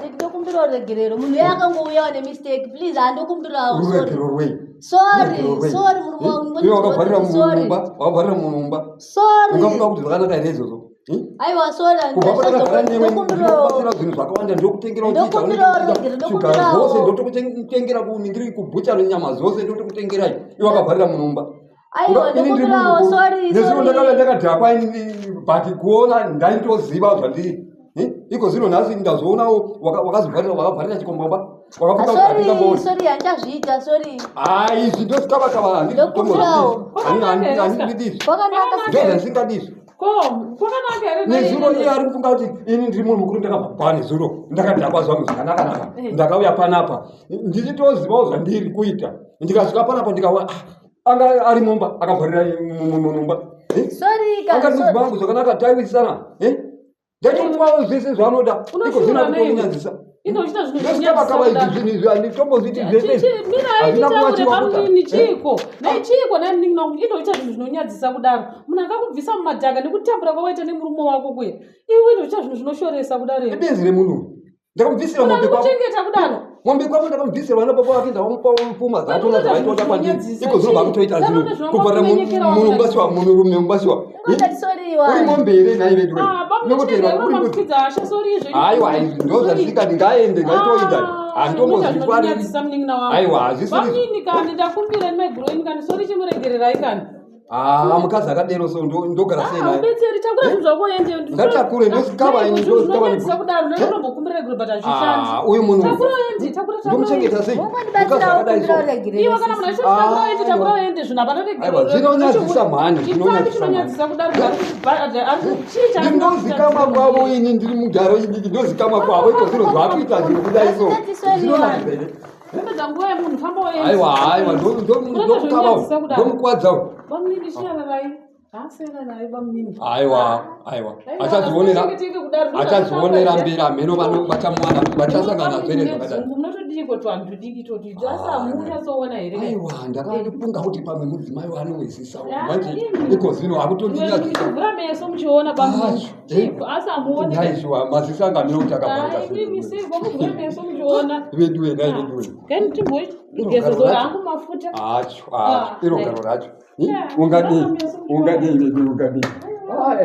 mistake, ndokumbirawo ruregerero. Munhu uya akangouyawo nemistake, please, handokumbirawo sorry. Ruregero rwei? Sorry, sorry, murume wangu. Iwe wakavharira munhu Sorry. mumba, wakavharira munhu mumba. Sorry. Ungafunga kuti zvakanaka here izvozvo? Aiwa, sorry. Kubva patakagara newe Ndokumbirawo. ndinokubatsira zvinhu zvakawanda, ndokutengera Ndokumbirawo ruregerero, shuga ndokumbirawo. zvose ndotokutengera, kuningiri kubhucha nenyama zvose ndotokutengerai, iwe wakavharira munhu mumba. Aiwa, ndokumbirawo, sorry. Nezvino Sorry. ndakauya ndakadhakwa inini, but kuona ndaitoziva zvandiri. Iko zvino nhasi ndazoonawo wakazivharira, wakavharira chikombamba, wakafunga kuti Sorry, handingambooni. sorry, handichazviita, sorry. Hai, izvi ndozvikavakava. Ndokumbirawo. Handidizvi. Kwakanaka. Ndozvandisingadi. Ko kwakanaka here? Nezuro iye ari kufunga kuti ini ndiri munhu mukuru, ndakabva nezuro ndakadhakwa zvangu zvakanaka-naka. Ndakauya panapa ndichitozivawo zvandiri kuita. Ndikasvika panapa ndikaona, ah, anga ari mumba, akavharira mumba. Sorry, Anga ka mudzimai sorry. wangu zvakanaka, taiwisana. Ndaitomupawo zvese zvaanoda, iko zvino Unoshura nei? akutomunyadzisa. Ino uchita zvinhu Ndozvikavakava izvi, zvinhu izvi handitombozviti zvese izvi. Mirai Hazvina titaure kuvachiwa kuta. pamunini. Chiko nai, chiko nai munin'ina wangu? Ino uita zvinhu zvinonyadzisa kudaro, munhu akakubvisa mumadhaka nekutambura kwawaita nemurume wako kuya, iwe ino uita zvinhu zvinoshoresa kudaro here? Ibenzi remunhu. Ndakamubvisira mombe kwavo. Kuchengeta kudaro. Mombe kwavo ndakamubvisira, vana baba vake ndavamupa pfuma dzatona dzavaitoda kwandiri. Iko zvino vakutoita zvinhu kuvharira munhu mubasiwa, munhurume mubasiwa. Ungati sorry Uri wani. mombe here nhai vedu? Pamunokwidza hasha, sorry izvo. Aiwa, izvi ndozvandisingadi, ngaende, ngaitoita, handitombozvitwari. Zvinonyadzisa, munin'ina wangu. Aiwa, hazvisiri. Bamunini kani, ndakumbira nemaiguru enyu kani, sorry, chimuregererai kani. Ah, mukadzi akadero so ndogara sei naye? Ubetseri, takura zvinhu zvako uende. Ngatakure, ndosikava ini, ndosikava. Zvinonyadzisa kudaro, ndinotombokumbira regero, but hazvishandi. Ah, uyu munhu Takura uende, takura, takura. ndomuchengeta sei mukadzi Mungondibatsirawo akadai so? kumbirawo ruregerero. Iwe kana munhu achiti takura uende, takura uende, zvinhu hapana regero. Aiwa, zvinonyadzisa mhani, Chipfambi zvinonyadzisa. chinonyadzisa kudaro, chii? Ndinozikama kwavo ini, ndiri mugaro idiki, ndozikama kwavo. Iko zvino zvakuita zvinhu kudai so, zvinonakidza here? Kupedza nguva yemunhu, famba uende. Aiwa, aiwa, ndokukavawo, ndomukwadzawo. Bamunini, chiyararai, hasiyararai bamunini. Aiwa, aiwa, achazvionera, achazvionera mberi, hameno vachamuwana, vachasangana zvere zvakadai. Munotodiko twanhu tudiki toti asi hamunyatsoona here? Aiwa, ndakafunga kuti pamwe mudzimai waanowezisa Ah, manje. imi. Iko zvino akutondinyadziso. Vhura meso muchiona bamunini, chiko asi hamuoni? Naizviwa maziso anga amene kuti akavharika. Imimi siko muvhure meso muchiona. Veduwe, nai veduwe. Kani timboigeza zora hangu mafuta. Acho, Ah, acho, iro garo racho. Yeah, Ungadei, vhura meso muchiona. ungadei vedu, ungadei. Ah.